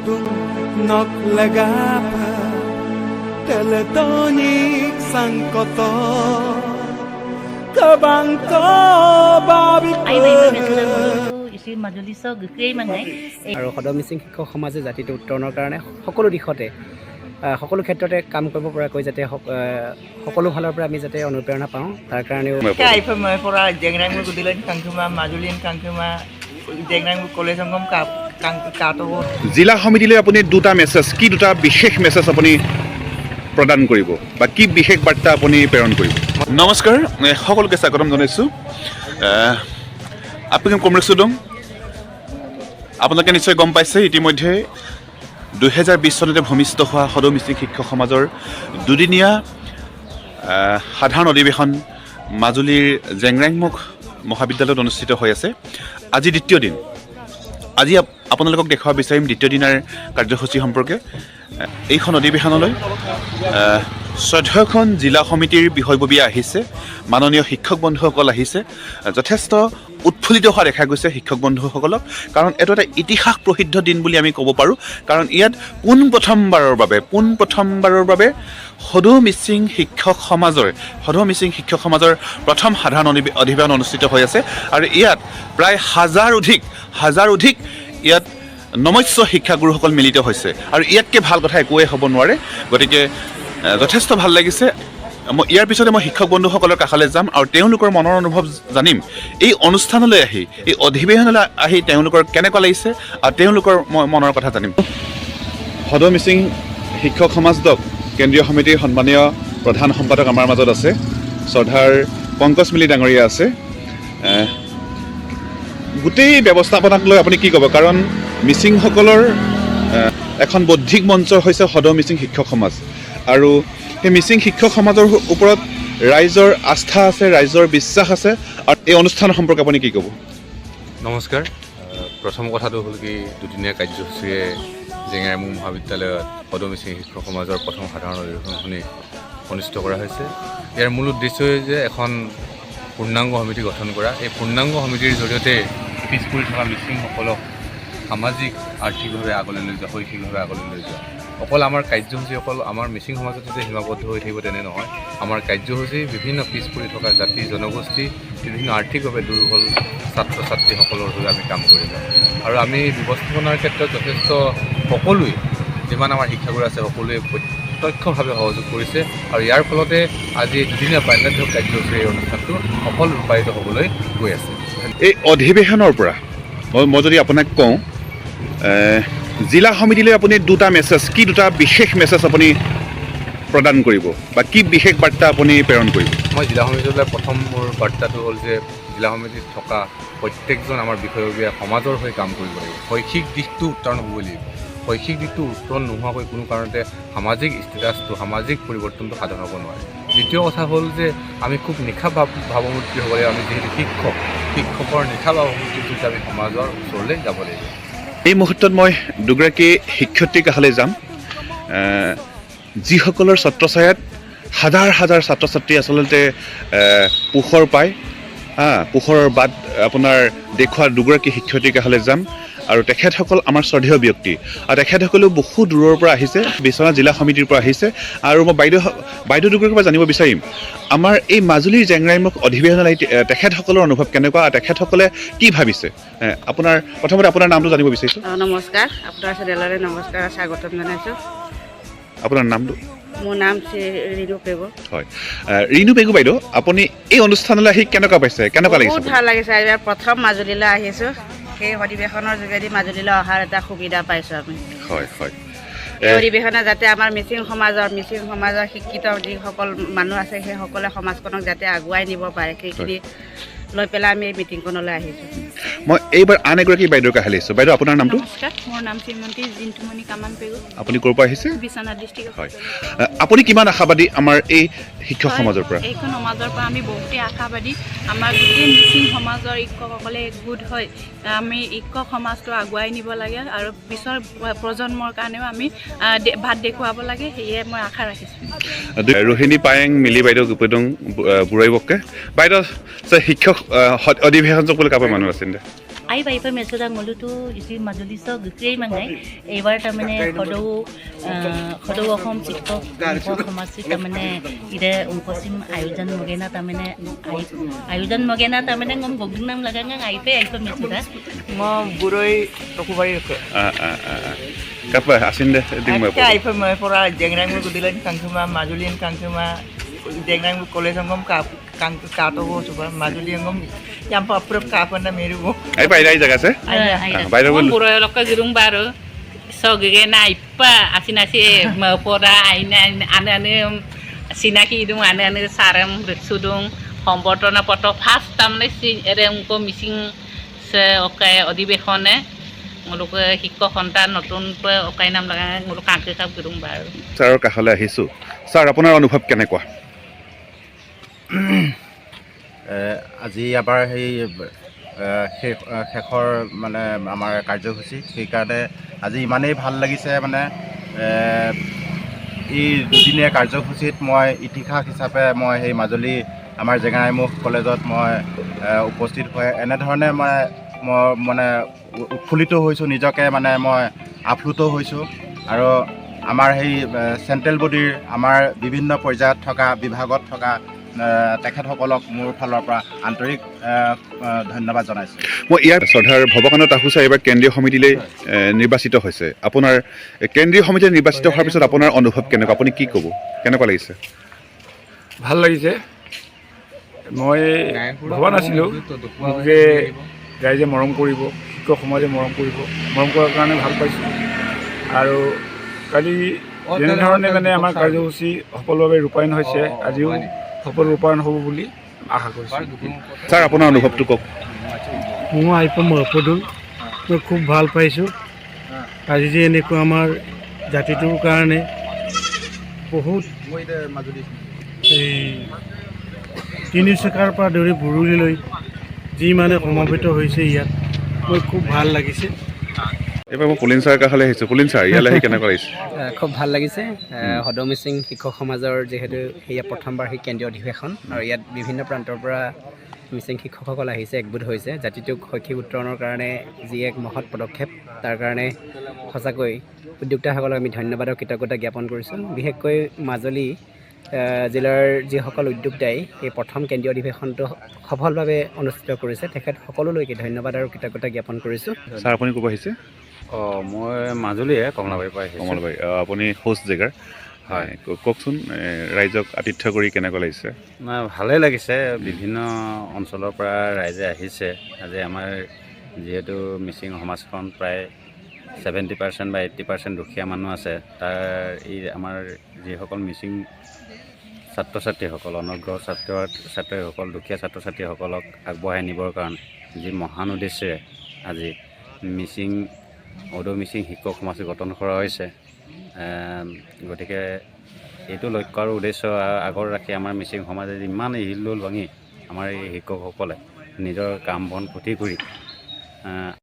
Tudung nok legapa teletonik sangkoto kabangto babi. আৰু সদৌ মিচিং শিক্ষক সমাজে জাতিটো উত্তৰণৰ কাৰণে সকলো দিশতে, সকলো ক্ষেত্ৰতে কাম কৰিব পৰাকৈ যাতে সকলো ফালৰ পৰা আমি যাতে অনুপ্ৰেৰণা পাওঁ, তাৰ কাৰণেও। পৰা জেংৰাইমুখ গুদিলেন কাংখুমা মাজুলীন কাংখুমা জেংৰাইমুখ কলেজ সংগম কাটো। জিলা সমিতিলৈ আপুনি দুটা মেছেজ, কি দুটা বিশেষ মেছেজ আপুনি প্ৰদান কৰিব বা কি বিশেষ বাৰ্তা আপুনি প্ৰেৰণ কৰিব? নমস্কাৰ, সকলোকে স্বাগতম জনাইছোঁ। আপুনি কমৰেচুদং, আপোনালোকে নিশ্চয় গম পাইছে, ইতিমধ্যে 2020 চনতে ভূমিষ্ঠ হোৱা সদৌ মিচিং শিক্ষক সমাজৰ দুদিনীয়া সাধাৰণ অধিৱেশন মাজুলীৰ জেংৰাংমুখ মহাবিদ্যালয়ত অনুষ্ঠিত হৈ আছে। আজি দ্বিতীয় দিন। আজি আপোনালোকক দেখুৱাব বিচাৰিম দ্বিতীয় দিনাৰ কাৰ্যসূচী সম্পৰ্কে। এইখন অধিৱেশনলৈ 14খন জিলা সমিতিৰ বিষয়ববীয়া আহিছে, মাননীয় শিক্ষক বন্ধুসকল আহিছে। যথেষ্ট উৎফুল্লিত হোৱা দেখা গৈছে শিক্ষক বন্ধুসকলক, কাৰণ এইটো এটা ইতিহাস প্ৰসিদ্ধ দিন বুলি আমি ক'ব পাৰোঁ। কাৰণ ইয়াত পোনপ্ৰথমবাৰৰ বাবে সদৌ মিচিং শিক্ষক সমাজৰ প্ৰথম সাধাৰণ অধিৱেশন অনুষ্ঠিত হৈ আছে আৰু ইয়াত প্ৰায় হাজাৰ অধিক ইয়াত নমস্য শিক্ষাগুৰুসকল মিলিত হৈছে আৰু ইয়াতকৈ ভাল কথা একোৱেই হ'ব নোৱাৰে। গতিকে যথেষ্ট ভাল লাগিছে। মই ইয়াৰ পিছতে মই শিক্ষক বন্ধুসকলৰ কাষলৈ যাম আৰু তেওঁলোকৰ মনৰ অনুভৱ জানিম, এই অনুষ্ঠানলৈ আহি, এই অধিৱেশনলৈ আহি তেওঁলোকৰ কেনেকুৱা লাগিছে আৰু তেওঁলোকৰ মই মনৰ কথা জানিম। সদৌ মিচিং শিক্ষক সমাজ দক কেন্দ্ৰীয় সমিতিৰ সন্মানীয় প্ৰধান সম্পাদক আমাৰ মাজত আছে, শ্ৰদ্ধাৰ পংকজ মিলি ডাঙৰীয়া আছে। গোটেই ব্যৱস্থাপনাক লৈ আপুনি কি ক'ব? কাৰণ মিচিংসকলৰ এখন বৌদ্ধিক মঞ্চ হৈছে সদৌ মিচিং শিক্ষক সমাজ আৰু সেই মিচিং শিক্ষক সমাজৰ ওপৰত ৰাইজৰ আস্থা আছে, ৰাইজৰ বিশ্বাস আছে আৰু এই অনুষ্ঠান সম্পৰ্কে আপুনি কি ক'ব? নমস্কাৰ। প্ৰথম কথাটো হ'ল কি, দুদিনীয়া কাৰ্যসূচীৰে জেঙেৰামুখ মহাবিদ্যালয়ত সদৌ মিচিং শিক্ষক সমাজৰ প্ৰথম সাধাৰণ অধিৱেশনখনি অনুষ্ঠিত কৰা হৈছে। ইয়াৰ মূল উদ্দেশ্য যে এখন পূৰ্ণাংগ সমিতি গঠন কৰা। এই পূৰ্ণাংগ সমিতিৰ জৰিয়তে পিছ পৰি থকা মিচিংসকলক সামাজিক, আৰ্থিকভাৱে আগলৈ লৈ যোৱা, শৈক্ষিকভাৱে আগলৈ লৈ যোৱা। অকল আমাৰ কাৰ্যসূচী অকল আমাৰ মিচিং সমাজতে যে সীমাবদ্ধ হৈ থাকিব তেনে নহয়। আমাৰ কাৰ্যসূচী বিভিন্ন পিছ পৰি থকা জাতি জনগোষ্ঠী, বিভিন্ন আৰ্থিকভাৱে দুৰ্বল ছাত্ৰ ছাত্ৰীসকলৰ হৈ আমি কাম কৰি যাওঁ। আৰু আমি ব্যৱস্থাপনাৰ ক্ষেত্ৰত যথেষ্ট সকলোৱে, যিমান আমাৰ শিক্ষাগুৰু আছে, সকলোৱে প্ৰত্যক্ষভাৱে সহযোগ কৰিছে আৰু ইয়াৰ ফলতে আজি দুদিনীয়া বাৰ্ণাঢ্য কাৰ্যসূচীৰ এই অনুষ্ঠানটো সফল ৰূপায়িত হ'বলৈ গৈ আছে। এই অধিৱেশনৰ পৰা মই যদি আপোনাক কওঁ, জিলা সমিতিলৈ আপুনি দুটা মেছেজ, কি দুটা বিশেষ মেছেজ আপুনি প্ৰদান কৰিব বা কি বিশেষ বাৰ্তা আপুনি প্ৰেৰণ কৰিব? মই জিলা সমিতিলৈ প্ৰথম মোৰ বাৰ্তাটো হ'ল যে জিলা সমিতিত থকা প্ৰত্যেকজন আমাৰ বিষয়ববীয়া সমাজৰ হৈ কাম কৰিব লাগিব। শৈক্ষিক দিশটো উত্তৰণ হ'বই লাগিব। শৈক্ষিক দিশটো উত্তৰণ নোহোৱাকৈ কোনো কাৰণতে সামাজিক ষ্টেটাছটো, সামাজিক পৰিৱৰ্তনটো সাধন হ'ব নোৱাৰে। দ্বিতীয় কথা হ'ল যে আমি খুব নিশা ভাৱমূৰ্তি হ'ব লাগিব। আমি যিহেতু শিক্ষক, শিক্ষকৰ নিশা ভাৱমূৰ্তিৰ জৰিয়তে আমি সমাজৰ ওচৰলৈ যাব লাগিব। এই মুহূৰ্তত মই দুগৰাকী শিক্ষয়িত্ৰীৰ কাষলৈ যাম, যিসকলৰ ছত্ৰছায়াত হাজাৰ হাজাৰ ছাত্ৰ ছাত্ৰী আচলতে পোহৰ পায়, হা, পোহৰৰ বাট আপোনাৰ দেখুওৱা দুগৰাকী শিক্ষয়িত্ৰীৰ কাষলৈ যাম আৰু তেখেতসকল আমাৰ শ্ৰদ্ধেয় ব্যক্তি আৰু তেখেতসকলেও বহু দূৰৰ পৰা আহিছে, বিশ্বনাথ জিলা সমিতিৰ পৰা আহিছে। আৰু মই বাইদেউ দুগৰাকীৰ পৰা জানিব বিচাৰিম, আমাৰ এই মাজুলীৰ জেংৰাইমুখ অধিৱেশনলৈ আহি তেখেতসকলৰ অনুভৱ কেনেকুৱা আৰু তেখেতসকলে কি ভাবিছে। আপোনাৰ প্ৰথমতে আপোনাৰ নামটো জানিব বিচাৰিছোঁ। নমস্কাৰ, আপোনাৰ চেনেললৈ নমস্কাৰ, স্বাগতম জনাইছোঁ। আপোনাৰ নামটো? মোৰ নাম শ্ৰী ৰিণু পেগু। হয়, ৰিণু পেগু বাইদেউ, আপুনি এই অনুষ্ঠানলৈ আহি কেনেকুৱা পাইছে, কেনেকুৱা লাগিছে? বহুত ভাল লাগিছে। এইবাৰ প্ৰথম মাজুলীলৈ আহিছোঁ। সেই অধিৱেশনৰ যোগেদি মাজুলীলৈ অহাৰ এটা সুবিধা পাইছোঁ আমি। হয় হয় এই অধিৱেশনে যাতে আমাৰ মিচিং সমাজৰ শিক্ষিত যিসকল মানুহ আছে, সেইসকলে সমাজখনক যাতে আগুৱাই নিব পাৰে, সেইখিনি লৈ পেলাই আমি এই মিটিংখনলৈ আহিছোঁ। মই এইবাৰ আন এগৰাকী বাইদেউৰ কাষলৈ আহিছোঁ। বাইদেউ, আপোনাৰ নামটো? নমস্কাৰ, মোৰ নাম শ্ৰীমতী জিন্তুমণি কামান পেগু। আপুনি ক'ৰ পৰা আহিছে? বিশ্বনাথ ডিষ্ট্ৰিক্টৰ। হয়, আপুনি কিমান আশাবাদী আমাৰ এই শিক্ষক সমাজৰ পৰা? এইখন সমাজৰ পৰা আমি বহুতেই আশাবাদী। আমাৰ গোটেই মিচিং সমাজৰ শিক্ষকসকলে একগোট হৈ আমি শিক্ষক সমাজটো আগুৱাই নিব লাগে আৰু পিছৰ প্ৰজন্মৰ কাৰণেও আমি বাট দেখুৱাব লাগে, সেয়ে মই আশা ৰাখিছোঁ। ৰোহিণী পায়েং মিলি বাইদেউ গুপেদং বুঢ়াইবকে বাইদেউ, শিক্ষক অধিৱেশন বুলি কাপোৰ মানুহ আছে। আইবা IIFA মেচুৰা ngolutu isi Majuli so gukei mangai এইবাৰ তাৰমানে সদৌ অসম শিক্ষক সমাজ তাৰমানে ইৰে অংকচিম আয়োজন মগেনা, তাৰমানে আয়োজন মগেনা, তাৰমানে ngom গগনাম লাগাং আইফে আইফা মেচুৰা। মই বুঢ়ৈ টকুবাৰী। কাপা আছিন দে দিং মই। আইফে মই পৰা জেংৰাইমুৰ গুদিলেন কাংখুমা মাজুলীন কাংখুমা জেংৰাইমুৰ কলেজ অংগম কাপ কাটো সুবা মাজুলী অংগম ইয়াম পাপ্ৰ কাপনা মেৰু। আই পাই রাই জায়গা আছে বাইরে। বুঢ়ৈ লক্ষ গিরুং বারো সগিগে নাইপা আসিনাসি পরা আইনা আনে আনে চিনাকি দং আনে আনে সারম রেকসু দং সম্বৰ্ধনা পত্ৰ ফাৰ্ষ্ট তাৰমানে এৰে অংক মিচিং অকাই অধিৱেশনে তেওঁলোকে শিক্ষক সন্তান নতুনকৈ অকাই নাম লগা তেওঁলোক কাংকে খাপ গিৰুং বাৰু। ছাৰৰ কাষলৈ আহিছোঁ। ছাৰ, আপোনাৰ অনুভৱ কেনেকুৱা? আজি আমাৰ সেই শেষৰ মানে আমাৰ কাৰ্যসূচী, সেইকাৰণে আজি ইমানেই ভাল লাগিছে। মানে এই দুদিনীয়া কাৰ্যসূচীত মই ইতিহাস হিচাপে মই সেই মাজুলী আমাৰ জেঙাইমুখ কলেজত মই উপস্থিত হৈ এনেধৰণে মই মানে উৎফুল্লিত হৈছোঁ, নিজকে মানে মই আপ্লুত হৈছোঁ। আৰু আমাৰ সেই চেণ্ট্ৰেল বডিৰ আমাৰ বিভিন্ন পৰ্যায়ত থকা বিভাগত থকা তেখেতসকলক মোৰ ফালৰ পৰা আন্তৰিক ধন্যবাদ জনাইছোঁ। মই ইয়াৰ শ্ৰদ্ধাৰ ভৱকান্ত তাহুচা এইবাৰ কেন্দ্ৰীয় সমিতিলৈ নিৰ্বাচিত হৈছে। আপোনাৰ কেন্দ্ৰীয় সমিতিলৈ নিৰ্বাচিত হোৱাৰ পিছত আপোনাৰ অনুভৱ কেনেকুৱা? আপুনি কি ক'ব, কেনেকুৱা লাগিছে? ভাল লাগিছে। মই ভবা নাছিলোঁ মোক যে ৰাইজে মৰম কৰিব, শিক্ষক সমাজে মৰম কৰিব। মৰম কৰাৰ কাৰণে ভাল পাইছোঁ। আৰু কালি যেনেধৰণে মানে আমাৰ কাৰ্যসূচী সফলভাৱে ৰূপায়ণ হৈছে, আজিও সফল ৰূপায়ণ হ'ব বুলি আশা কৰিছোঁ। ছাৰ, আপোনাৰ অনুভৱটো কওক। মোৰ আইপা মহপদুল, মই খুব ভাল পাইছোঁ আজি যে এনেকুৱা আমাৰ জাতিটোৰ কাৰণে বহুত এই তিনিচুকাৰ পৰা ধৰি বুৰুলিলৈ যি মানে সমবেত হৈছে ইয়াত, মই খুব ভাল লাগিছে। এইবাৰ মই পুলিন ছাৰৰ কাষলৈ আহিছোঁ। পুলিন ছাৰ, ইয়ালৈ আহি কেনেকুৱা লাগিছে? খুব ভাল লাগিছে। সদৌ মিচিং শিক্ষক সমাজৰ যিহেতু সেয়া প্ৰথম বাৰ্ষিক কেন্দ্ৰীয় অধিৱেশন আৰু ইয়াত বিভিন্ন প্ৰান্তৰ পৰা মিচিং শিক্ষকসকল আহিছে, একগোট হৈছে জাতিটোক শৈক্ষিক উত্তৰণৰ কাৰণে যি এক মহৎ পদক্ষেপ, তাৰ কাৰণে সঁচাকৈ উদ্যোক্তাসকলক আমি ধন্যবাদ আৰু কৃতজ্ঞতা জ্ঞাপন কৰিছোঁ। বিশেষকৈ মাজুলী জিলাৰ যিসকল উদ্যোক্তাই এই প্ৰথম কেন্দ্ৰীয় অধিৱেশনটো সফলভাৱে অনুষ্ঠিত কৰিছে, তেখেত সকলোলৈকে ধন্যবাদ আৰু কৃতজ্ঞতা জ্ঞাপন কৰিছোঁ। ছাৰ, আপুনি ক'ব আহিছে? অঁ, মই মাজুলীয়ে কমলাবাৰীৰ পৰা আহিছোঁ। কমলাবাৰী, আপুনি হোষ্ট জেগাৰ হয়, কওকচোন ৰাইজক আতিথ্য কৰি কেনেকুৱা লাগিছে? নাই, ভালেই লাগিছে। বিভিন্ন অঞ্চলৰ পৰা ৰাইজে আহিছে। আজি আমাৰ যিহেতু মিচিং সমাজখন প্ৰায় 70% বা 80% দুখীয়া মানুহ আছে, তাৰ এই আমাৰ যিসকল মিচিং ছাত্ৰ ছাত্ৰীসকল, অনগ্ৰহ ছাত্ৰ ছাত্ৰীসকল, দুখীয়া ছাত্ৰ ছাত্ৰীসকলক আগবঢ়াই নিবৰ কাৰণে যি মহান উদ্দেশ্যেৰে আজি মিচিং অদৌ মিচিং শিক্ষক সমাজ গঠন কৰা হৈছে, গতিকে এইটো লক্ষ্য আৰু উদ্দেশ্য আগত ৰাখি আমাৰ মিচিং সমাজে ইমান হিলদুল ভাঙি আমাৰ এই শিক্ষকসকলে নিজৰ কাম বন ক্ষতি কৰি